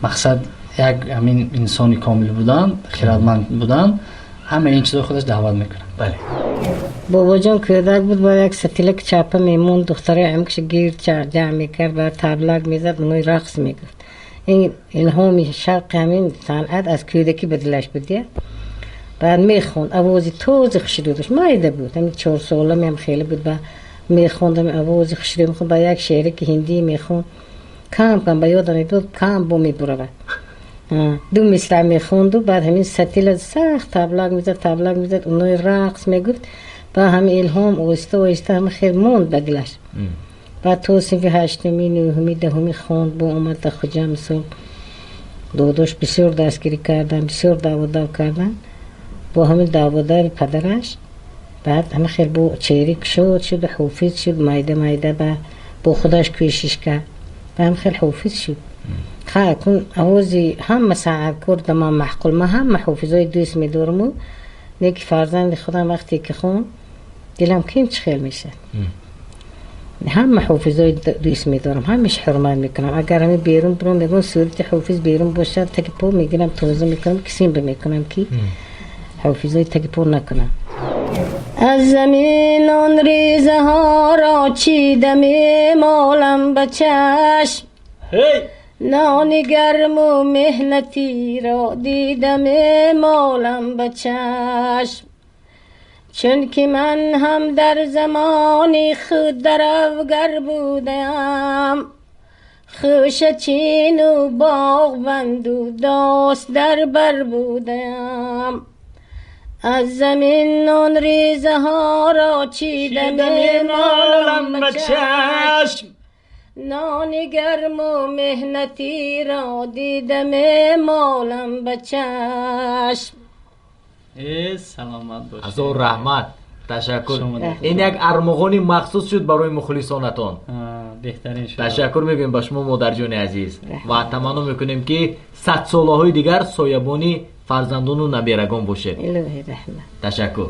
Мақсад як ҳамин инсони комил будан, хирадманд будан, ҳама ин чизо худаш даъват мекунад. Бобоҷон кӯдак буд, ба як сатилак чапа мемонд, духтарои ҳамкаша гирд ҷамъ мекард, ба таблак мезад, онои рақс мегуфт. Ин илҳоми шавқи ҳамин санъат аз кӯдакӣ ба дилаш буд. Баъд мехонд, овози тоза хушрӯ дошт, майда буд, ҳамин 4 сола меам хеле буд, ба мехонд, ҳамин овози хушрӯ мехонд, ба як шеъре ки ҳиндӣ мехонд, кам кам ба ёдам мебуд, кам бо мебуравад. Ду мисра мехонду, баъд ҳамин сатила сахт таблак мезад, таблак мезад, онои рақс мегуфт. Ба ҳамин илҳом оҳиста оҳиста ҳама хел монд ба дилаш. Баъд то синфи ҳаштуми, нӯҳуми, даҳуми хонд, бо омад дар Хуҷанд. Мисол, додош бисёр дастгирӣ кардан, бисёр даъводав кардан, бо ҳамин даъводави падараш баъд ҳама хел бо черик шуд, шуд, ҳофиз шуд. Майда майда ба бо худаш кӯшиш кард, ба ҳам хел ҳофиз шуд. Ха, кун овози ҳама санъаткор да ман маъқул, ман ҳама ҳофизои дӯст медораму, не ки фарзанди худам вақте ки хон, дилам ким чӣ хел мешавад. Ҳама ҳофизои дӯст медорам, ҳамеш ҳурмат мекунам. Агар ҳамин берун биром, мегӯям, сурати ҳофиз берун бошад, таги по мегирам, тоза мекунам, кисимба мекунам, ки ҳофизои таги по накунам. Аз замин он резаҳоро чида мемолам ба чашм, нони гарму меҳнатиро дида мемолам ба чашм, чунки ман ҳам дар замони худ даравгар будаам, хӯшачину боғбанду дост дар бар будаам. Аз замин нон резаҳоро чида мемолам ба чашм. нони гарму меҳнатиро дидам молам ба чашм. Саломат бошед. Ҳазор раҳмат, ташаккур. Ин як армуғони махсус шуд барои мухлисонатон. Беҳтарин шуд. Ташаккур мегӯем ба шумо, модарҷони азиз, ва таманно мекунем, ки садсолаҳои дигар соябони фарзандону наберагон бошед. Илоҳи раҳмат. Ташаккур.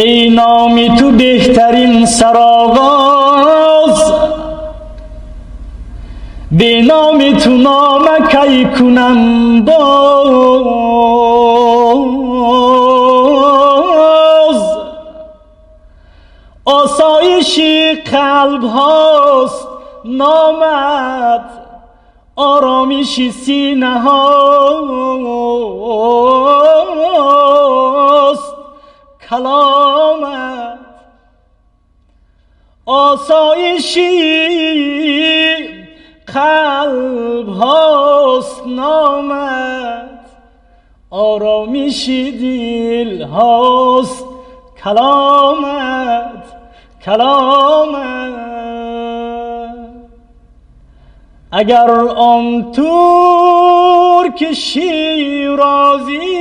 Эй номи ту беҳтарин сароғоз, бе номи ту нома кай кунам боз. Осоиши қалбҳост номат, оромиши синаҳост каломат, осоиши қалбҳост номат, оромиши дилҳост каломат, каломат. Агар он турки широзӣ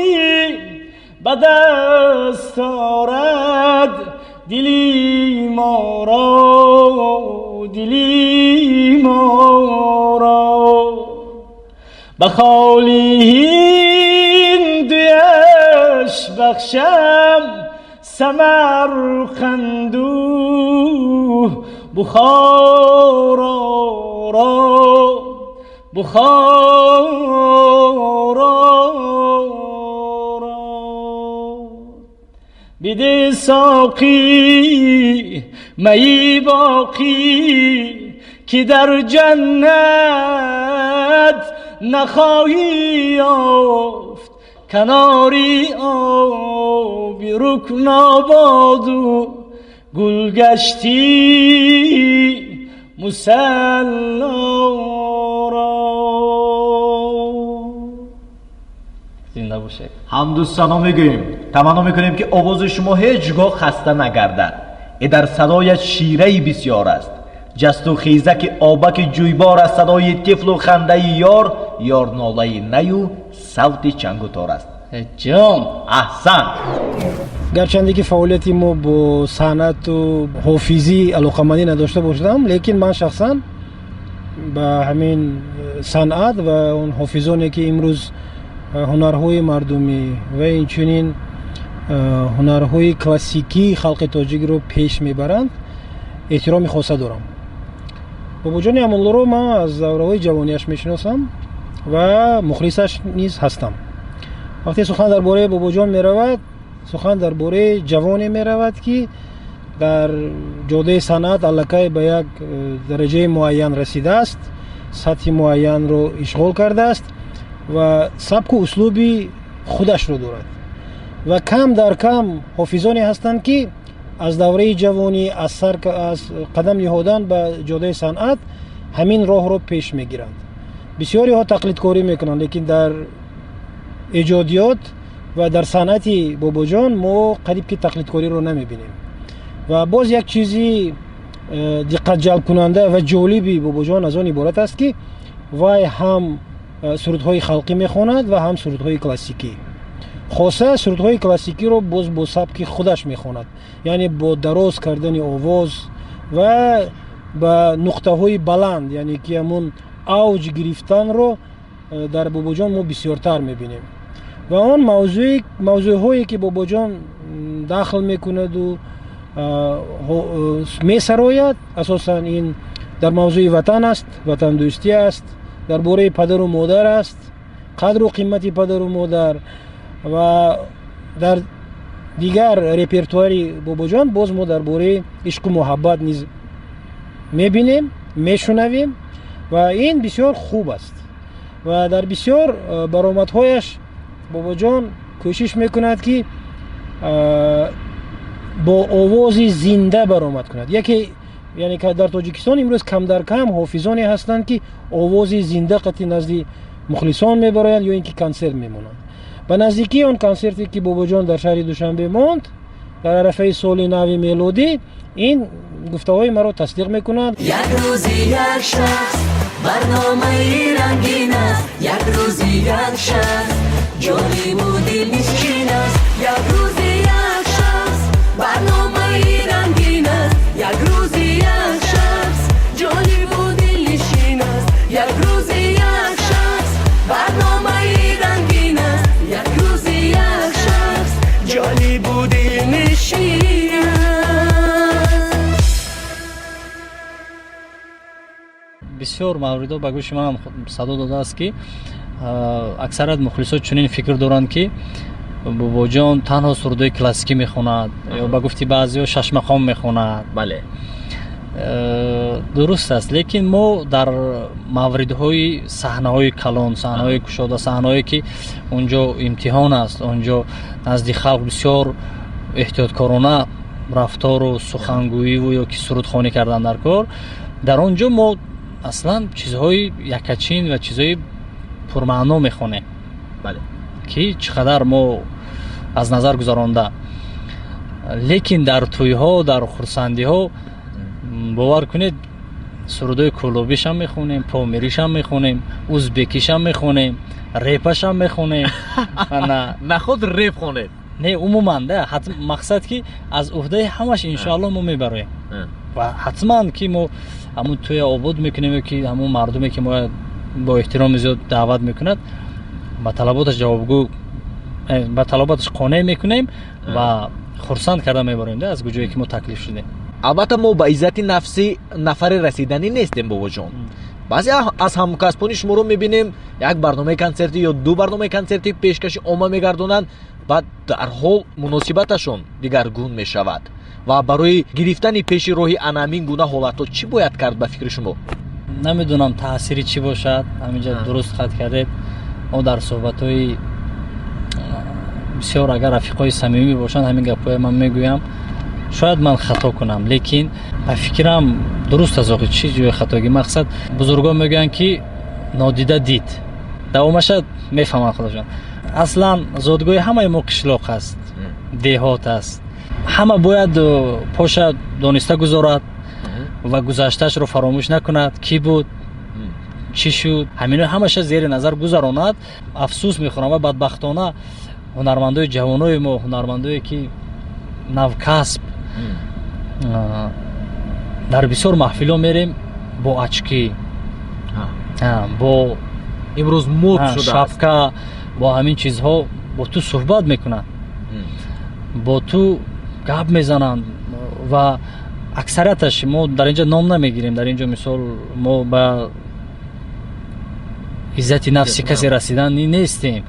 ба даст орад дили моро, дили моро, ба холи ҳиндуяш бахшам Самарқанду Бухороро, Бухороро. Биде соқӣ майи боқӣ, ки дар ҷаннат нахоҳӣ ёфт канори оби рукнободу гулгашти мусаллоро. Зинда бошед. Ҳамду сано мегӯем, таманно мекунем, ки овози шумо ҳеҷ гоҳ хаста нагардад. Э дар садоят шираи бисёр аст, ҷасту хезаки обаки ҷӯйбор аст, садои тифлу хандаи ёр, ёрнолаи наю савти чангу тор аст. Ҷон, аҳсан. Гарчанде ки фаъолияти мо бо санъату ҳофизӣ алоқамандӣ надошта бошадам, лекин ман шахсан ба ҳамин санъат ва он ҳофизоне, ки имрӯз ҳунарҳои мардумӣ ва инчунин ҳунарҳои классикии халқи тоҷикро пеш мебаранд, эҳтироми хоса дорам. Бобоҷони Амонуллоро ман аз давраҳои ҷавонияш мешиносам ва мухлисаш низ ҳастам. Вақте сухан дар бораи Бобоҷон меравад, сухан дар бораи ҷавоне меравад, ки дар ҷодаи санъат аллакай ба як дараҷаи муайян расидааст, сатҳи муайянро ишғол кардааст ва сабку услуби худашро дорад. Ва кам дар кам ҳофизоне ҳастанд, ки аз давраи ҷавонӣ, аз сар, аз қадам ниҳодан ба ҷодаи санъат ҳамин роҳро пеш мегиранд. Бисёриҳо тақлидкорӣ мекунанд, лекин дар эҷодиёт ва дар санъати Бобоҷон мо қариб ки тақлидкориро намебинем. Ва боз як чизи диққатҷалбкунанда ва ҷолиби Бобоҷон аз он иборат аст, ки вай ҳам сурудҳои халқӣ мехонад ва ҳам сурудҳои классикӣ. Хоса сурудҳои классикиро боз бо сабки худаш мехонад, яъне бо дароз кардани овоз ва ба нуқтаҳои баланд, яъне ки ҳамун авҷ гирифтанро дар Бобоҷон мо бисёртар мебинем. Ва он мавзӯъҳое, ки Бобоҷон дахл мекунаду Месарояд. Асосан ин дар мавзӯи ватан аст, ватандӯстӣ аст, дар бораи падару модар аст, қадру қимати падару модар. Ва дар дигар репертуари Бобоҷон боз мо дар бораи ишқу муҳаббат низ мебинем, мешунавем ва ин бисёр хуб аст. Ва дар бисёр баромадҳояш Бобоҷон кӯшиш мекунад, ки бо овози зинда баромад кунад. Яке, яъне дар Тоҷикистон имрӯз кам дар кам ҳофизоне ҳастанд, ки овози зинда қати назди мухлисон мебароянд ё ин ки консерт мемонанд. Ба наздикии он консерте, ки Бобоҷон дар шаҳри Душанбе монд дар арафаи соли нави мелодӣ, ин гуфтаҳои маро тасдиқ мекунад. Як рӯзи як шахс барномаи рангин аст, як рӯзи як шахс ҷолибу дилнишин аст, як рӯзи як шахс барномаи рангин аст, як рӯзи як шахс ҷолибу дилнишин аст, як рӯзи як шахс барномаи рангин аст, як рӯзи як шахс ҷолибу дилнишин аст. Бисёр мавридҳо ба гӯши манам садо додааст, ки аксарият мухлисо чунин фикр доранд, ки Бобоҷон танҳо сурудҳои классикӣ мехонад ё ба гуфти баъзеҳо шашмақом мехонад. Дуруст аст, лекин мо дар мавридҳои саҳнаҳои калон, саҳнаҳои кушода, саҳнаҳое ки он ҷо имтиҳон аст, он ҷо назди халқ бисёр эҳтиёткорона рафтору сухангӯиву ё ки сурудхонӣ кардан дар кор, дар он ҷо мо аслан чизҳои якачин ва чизҳои пурмаъно мехонем, ки чӣ қадар мо аз назар гузаронда. Лекин дар тӯйҳо, дар хурсандиҳо, бовар кунед, сурудҳои кӯлобишам мехонем, помиришам мехонем, узбекишам мехонем, репашам мехонем. Наход реп хонед? Не, умуман да, мақсад ки аз уҳдаи ҳамаш иншоалло мо мебароем ва ҳатман ки мо ҳамун тӯя обод мекунем, ки ҳамун мардуме, ки мо бо эҳтироми зиёд даъват мекунад, ба талаботаш ҷавобгӯ, ба талаботаш қонеъ мекунем ва хурсанд карда мебароем да аз куҷое ки мо таклиф шудем. Албатта, мо ба иззати нафси нафаре расиданӣ нестем, Бобоҷон. Баъзе аз ҳамкасбони шуморо мебинем, як барномаи консертӣ ё ду барномаи консертӣ пешкаши омма мегардонанд, баъд дарҳол муносибаташон дигаргун мешавад. Ва барои гирифтани пеши роҳи ана ҳамин гуна ҳолатҳо чӣ бояд кард ба фикри шумо? Намедонам, таъсири чӣ бошад. Ҳаминҷа дуруст қайд кардед, мо дар суҳбатҳои бисёр, агар рафиқҳои самимӣ бошанд, ҳамин гапҳоя ман мегӯям. Шояд ман хато кунам, лекин ба фикрам дуруст аст. Охи, чӣ ҷои хатогӣ? Мақсад, бузургон мегӯянд, ки нодида дид, давомаша мефаҳманд худашон. Аслан зодгоҳи ҳамаи мо қишлоқ аст, деҳот аст. Ҳама бояд поша дониста гузорад ва гузаштаашро фаромӯш накунад, кӣ буд, чӣ шуд, ҳамино ҳамаша зери назар гузаронад. Афсӯс мехӯрам ва бадбахтона ҳунармандои ҷавонои мо, ҳунармандое ки навкасб, дар бисёр маҳфилҳо мерем, бо очки, бо имрӯз мод шудааст, шапка, бо ҳамин чизҳо бо ту суҳбат мекунанд, бо ту гап мезананд. Ва аксарияташ мо дар инҷо ном намегирем, дар инҷо мисол мо ба иззати нафси касе расидан нестем.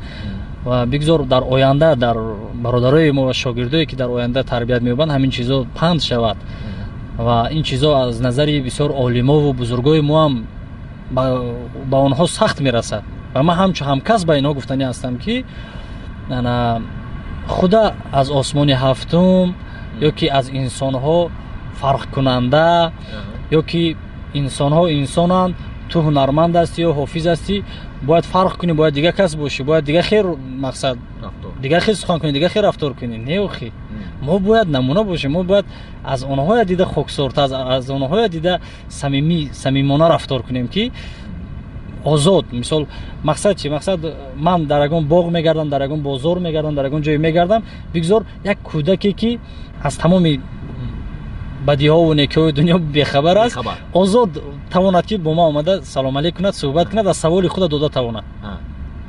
Ва бигзор дар оянда дар бародарои мо ва шогирдое, ки дар оянда тарбият меёбанд, ҳамин чизо панд шавад. Ва ин чизо аз назари бисёр олимову бузургои мо ҳам ба онҳо сахт мерасад. Ва ман ҳамчун ҳамкасб ба инҳо гуфтанӣ ҳастам, ки худа аз осмони ҳафтум ё ки аз инсонҳо фарқкунанда, ё ки инсонҳо инсонанд, ту ҳунарманд ҳастӣ ё ҳофиз ҳастӣ, бояд фарқ кунӣ, бояд дигар кас бошӣ, бояд дигар хел мақсад, дигар хел сухан кунӣ, дигар хел рафтор кунӣ. Не, охи, мо бояд намуна бошем, мо бояд аз онҳоя дида хоксорта, аз онҳоя дида самимона рафтор кунем, ки озод. Мисол, мақсад чи? Мақсад, ман дар ягон боғ мегардам, дар ягон бозор мегардам, дар ягон ҷое мегардам, бигзор як кӯдаке, ки аз тамоми бадиҳову некиҳои дунё бехабар аст, озод тавонад, ки бо ман омада салом алейк кунад, суҳбат кунад, аз саволи худа дода тавонад.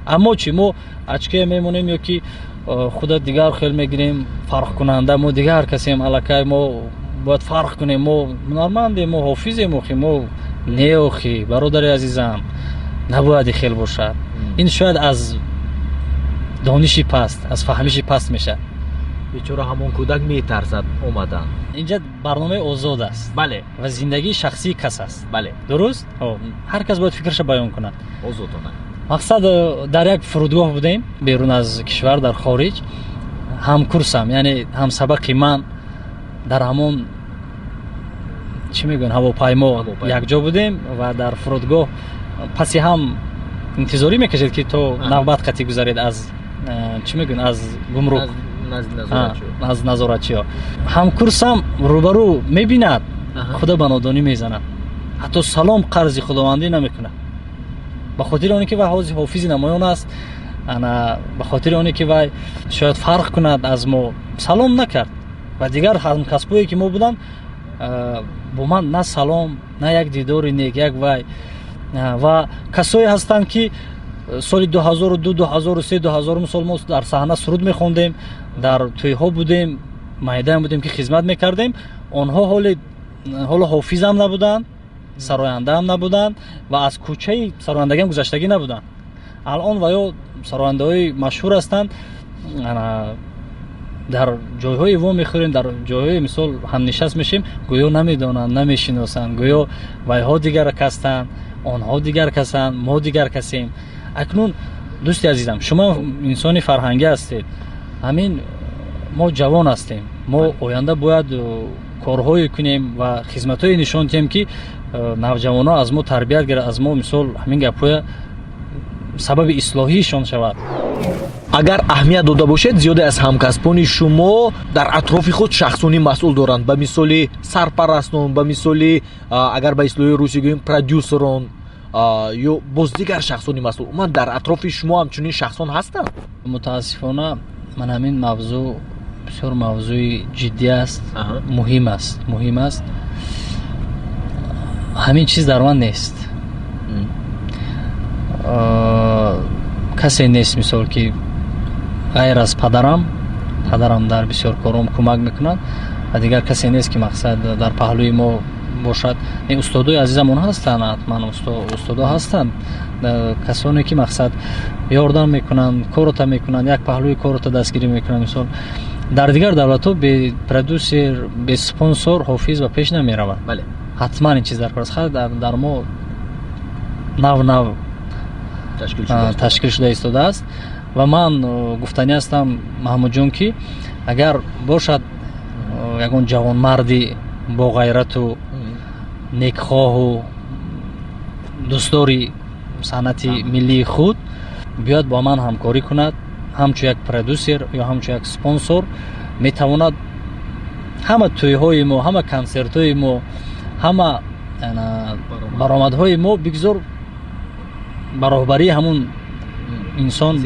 Аммо чи мо очкия мемонем ё ки Худа дигар хел мегирем, фарқкунанда, мо дигар касем, аллакай мо бояд фарқ кунем, мо ҳунармандем, мо ҳофизем, охи мо не, охи, бародари азизам, набояд хел бошад. Ин шояд аз дониши паст, аз фаҳмиши паст мешавад. Бечора ҳамон кӯдак метарсад омадан. Инҷа барномаи озод аст. Бале. Ва зиндагии шахсии кас аст. Бале. Дуруст, ҳар кас бояд фикраша баён кунад озодона. Мақсад, дар як фурудгоҳ будем берун аз кишвар, дар хориҷ. Ҳамкурсам, яъне ҳамсабақи ман, дар ҳамон, чӣ мегӯянд, ҳавопаймо якҷо будем ва дар фурудгоҳ паси ҳам интизорӣ мекашед, ки то навбат қатӣ гузаред аз, чӣ мегӯянд, аз гумрук, аз назоратчиҳо. Ҳамкурсам рӯбарӯ мебинад, худа ба нодонӣ мезанад, ҳатто салом қарзи худовандӣ намекунад, ба хотири оне ки вай ҳозир ҳофизи намоён аст, ана ба хотири оне ки вай шояд фарқ кунад аз мо, салом накард. Ва дигар ҳамкасбое ки мо буданд, бо ман на салом, на як дидори нек, як вай. Ва касое ҳастанд, ки соли 2002, 2003, 2000 сол мо дар саҳна суруд мехондем, дар тӯйҳо будем, майдаам будем, ки хизмат мекардем. Онҳо ҳоло ҳофизам набуданд, сарояндаам набуданд ва аз кӯчаи сарояндагиам гузаштагӣ набуданд. Алон ва ё сарояндаҳои машҳур ҳастанд. Дар ҷойҳое во мехӯрем, дар ҷойҳое, мисол, ҳамнишаст мешем, гӯё намедонанд, намешиносанд, гӯё вайҳо дигар касанд, онҳо дигар касанд, мо дигар касем. Акнун, дӯсти азизам, шумо инсони фарҳангӣ ҳастед. Ҳамин мо ҷавон ҳастем, мо оянда бояд корҳое кунем ва хизматҳое нишон диҳем, ки навҷавонҳо аз мо тарбият гирад, аз мо, мисол, ҳамин гапҳоя сабаби ислоҳиишон шавад. Агар аҳамият дода бошед, зиёде аз ҳамкасбони шумо дар атрофи худ шахсони масъул доранд, ба мисоли сарпарастон, ба мисоли, агар ба истилоҳи русӣ гӯем, продюсерон ё боз дигар шахсони масъул. Умуман, дар атрофи шумо ҳамчунин шахсон ҳастанд? Мутаассифона, ман ҳамин мавзӯъ бисёр мавзӯи ҷиддӣ аст, муҳим аст, муҳим аст. Ҳамин чиз дар ман нест, касе нест, мисол, ки ғайр аз падарам. Падарам дар бисёр кором кӯмак мекунад ва дигар касе нест, ки, мақсад, дар паҳлӯи мо бошад. Устодои азизамон ҳастанд, ҳатман устодо ҳастанд, касоне ки, мақсад, ёрдам мекунанд, корота мекунанд, як паҳлӯи корота дастгирӣ мекунанд. Мисол, дар дигар давлатҳо бе продюсер, бе спонсор ҳофиз ба пеш намеравад. Ҳатман ин чиз дар кор аст. Дар мо нав нав ташкил шуда истодааст. Ва ман гуфтанӣ ҳастам, Маҳмудҷон, ки агар бошад ягон ҷавонмарди боғайрату некхоҳу дӯстдори санъати миллии худ биёяд, бо ман ҳамкорӣ кунад, ҳамчун як продюсер ё ҳамчун як спонсор, метавонад ҳама тӯйҳои мо, ҳама консертҳои мо, ҳама баромадҳои мо бигзор ба роҳбарии ҳамун инсон,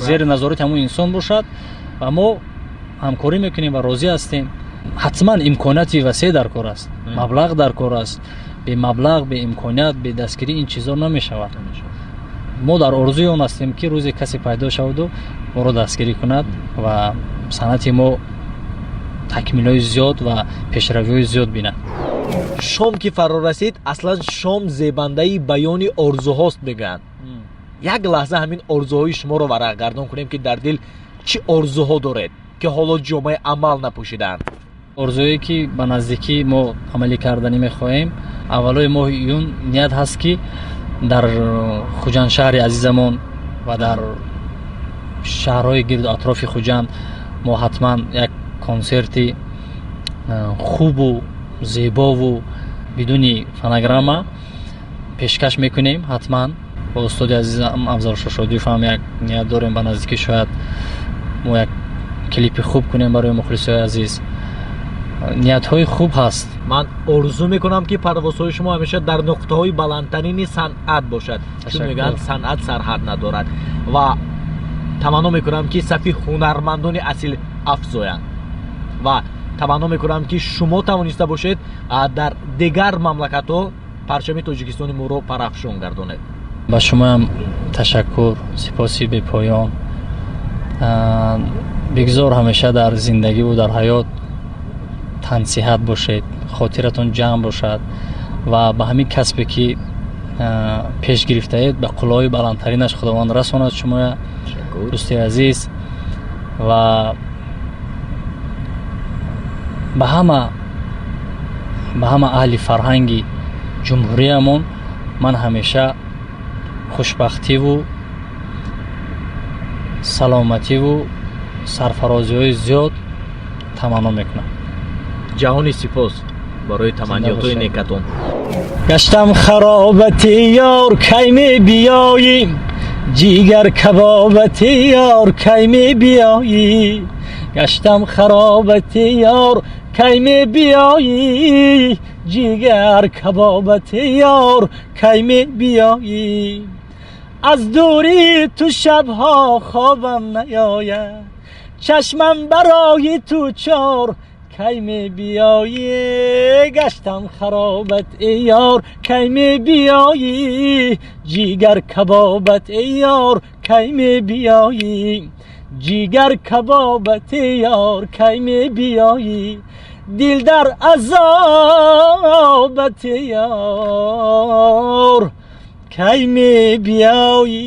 зери назорати ҳамун инсон бошад ва мо ҳамкорӣ мекунем ва розӣ ҳастем. Ҳатман имконияти васеъ дар кор аст, маблағ дар кор аст. Бе маблағ, бе имконият, бе дастгирӣ ин чизо намешавад. Мо дар орзуи он ҳастем, ки рӯзе касе пайдо шаваду моро дастгирӣ кунад ва санъати мо такмилҳои зиёд ва пешравиҳои зиёд бинад. Шом ки фаро расид, аслан шом зебандаи баёни орзуҳост, мегӯянд. Як лаҳза ҳамин орзуҳои шуморо варақгардон кунем, ки дар дил чӣ орзуҳо доред, ки ҳоло ҷомаи амал напӯшидаанд? Орзуе ки ба наздикӣ мо амалӣ карданӣ мехоҳем, аввалои моҳи июн ният ҳаст, ки дар Хуҷанд, шаҳри азизамон, ва дар шаҳрҳои гирду атрофи Хуҷанд мо ҳатман як консерти хубу зебову бидуни фонограмма пешкаш мекунем. Ҳатман бо устоди азизам Афзалшо Шодиев ҳам як ният дорем, ба наздикӣ шояд мо як клипи хуб кунем барои мухлисои азиз. Ниятҳои хуб ҳаст. Ман орзу мекунам, ки парвозҳои шумо ҳамеша дар нуқтаҳои баландтарини санъат бошад, чун мегӯянд, санъат сарҳад надорад, ва таманно мекунам, ки сафи ҳунармандони асил афзоянд, ва таманно мекунам, ки шумо тавониста бошед дар дигар мамлакатҳо парчами Тоҷикистони моро парафшон гардонед. Ба шумоам ташаккур, сипоси бепоён. Бигзор ҳамеша дар зиндагиву дар ҳаёт тансиҳат бошед, хотиратон ҷамъ бошад ва ба ҳамин касбе ки пеш гирифтаед, ба қуллаҳои баландтаринаш Худованд расонад шумоя, дӯсти азиз. Ва ба ҳама аҳли фарҳанги ҷумҳуриямон ман ҳамеша хушбахтиву саломативу сарфарозиҳои зиёд таманно мекунам. Ҷаҳони сипос барои таманниётҳои некатон. Гаштам харобати ёр, кай мебиёӣ? Ҷигар кабобати ёр, кай мебиёӣ? Гаштам харобати ёр, кай мебиёӣ? Ҷигар кабобати ёр, кай мебиёӣ? Аз дурии ту шабҳо хобам наёяд, чашмам барои ту чор, кай мебиёӣ? Гаштам харобат, эй ёр, кай мебиёӣ? Ҷигар кабобат, эй ёр, кай мебиёӣ? Ҷигар кабобат, эй ёр, кай мебиёӣ? Дил дар азобат, эй ёр, кай мебиёӣ?